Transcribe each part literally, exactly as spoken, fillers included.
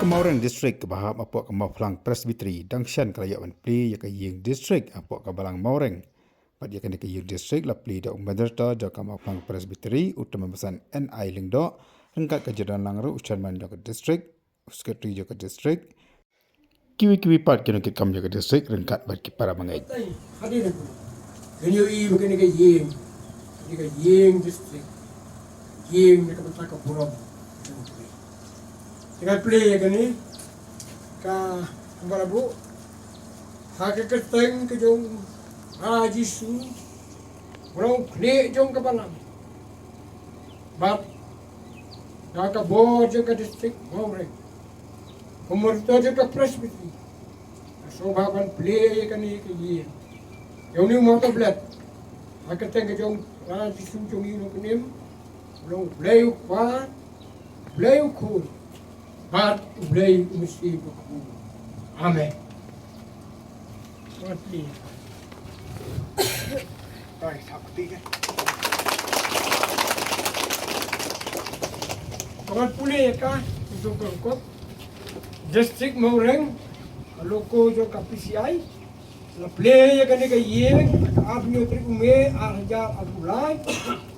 Mawreng District kaba hap hapoh ka Mawphlang Presbytery, dang shen ka la ïoh ban plie ïa ka ïing district hapoh ka Balang Mawreng. Bad ïa kane ka ïing district la plie da u Moderator jong ka Mawphlang Presbytery, u Tymmen Basan N I Lyngdoh, ryngkat ka Jordan Langru, u Chairman jong ka District, u Secretary jong ka District, kiwei kiwei pat ki nongkitkam jong ka District ryngkat bad ki para bangeit. Hadien kane ka ïing, kane ka ïing district, ïing na ka bynta ka burom. Te nga plie ïa kane ka, kumba la buh, ha ka kyrteng ka jong U Trai Jisu, U Nongkhlieh jong ka balang, bad da ka bor jong ka district Mawreng, ka Moderator jong ka Presbytery, nga sngewbha ban plie ïa kane ka ïing ïa une u mawtablet, ha ka kyrteng ka jong U Trai Jisu jong ngi U Nongpynim, U Blei U Kpa, U Blei U Khun, bad U Blei U Mynsiem Bakhuid. Amen. Ka ban plie. Ai, sap kti ke. Ka ban pule ïa ka, jong ka rukom District Mawreng, ka loko jong ka P C I, la plie ïa kane ka ïing, ha ka arphew tarik u May, ar hajar arphew lai,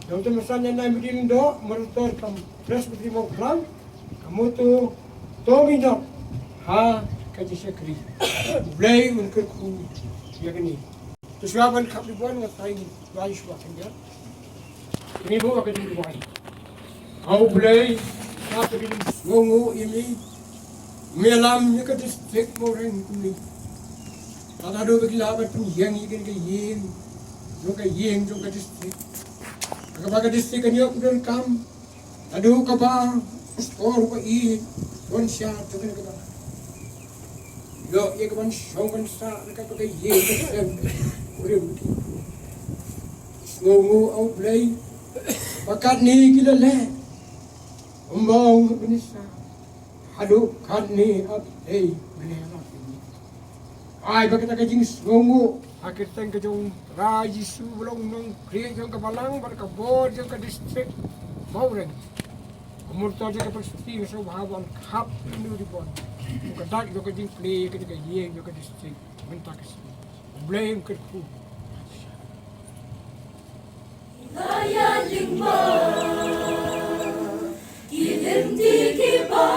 da u Tymmen Basan N I Lyngdoh, Moderator ka Presbytery Mawphlang, ka motto, To mih noh ha ka jingshakri. U Blei un kyrkhu ïa kane. To shuwa ban khap Ri Bon, nga tharai ngi duwai shuwa khyndiat. Ngi buh ha ka jingduwai. A U Blei, ha ka jingsngewnguh ïa ngi, me lam ïa ka district Mawreng kumne. Lada haduh ba ki lah ban pynïeng ïa kane ka ïing jong ka, ïing jong ka district, ha kaba ka district kan ïoh ka donkam. Naduh kaba u stor ba i don sha jong kane ka balang, ïoh ïa ka ban shong ban sah na kata ka ïing ka sem. Kurim ki sngewnguh, A Blei, ba katne ki la leh, ym bang ha bynta sa, haduh katne, A Blei, mane la ki. Ai ba kata ka jingsngewnguh ha ka kyrteng ka jong U Trai Jisu, ba long u nongkhlieh jong ka balang bad ka bor jong ka district Mawreng. Ka murta jong ka Presbytery, nga sngewbha ban khap ïa u Ri Bon, u ka dak jong ka jingplie ka jong ka ïing jong ka district mynta ka sngi. U Blei un kyrkhu. Kaya jingma, ki lynti kiba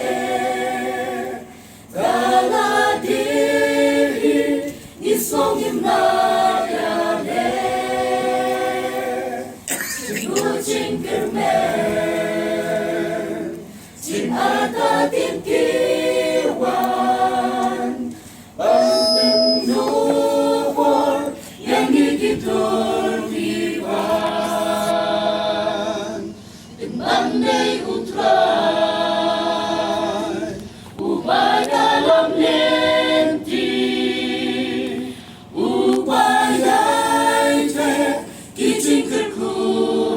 eh, ka la dei ngi sngew ngim lah ïaleh. Jingkyrmen, jingïarap, jingkyrkhu wan. Ban pynbor ïa ngi ki dur ki ban. Pynban dei U Trai uba ïalam lynti, uba ïai teh ki jingkyrkhu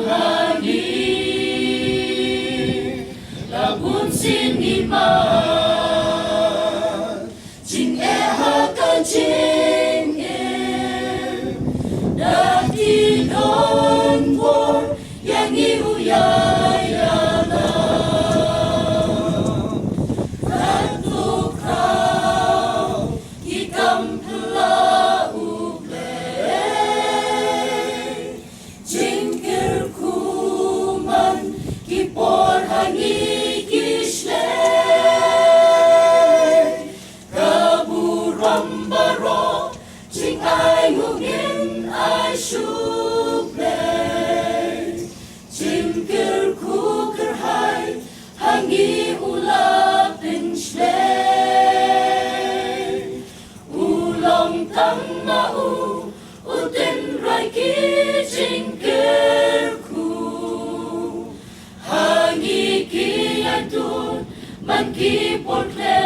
ha ngi. La bun sien ngi mad jingeh ha ka jingim, da ki don bor ïa ngi u ïalam. Katto khraw ki kam pla U Blei. Jingkyrkhu man ki por ha ngi ki shlei. Ka burom baroh jingai nguh ngin ai sha U Blei. Jingkyrkhu kyrhai ha ngi u la pynshlei. U long tang ma u, u tynrai ki jingkyrkhu. Ha ngi ki ïatur man ki por khleh.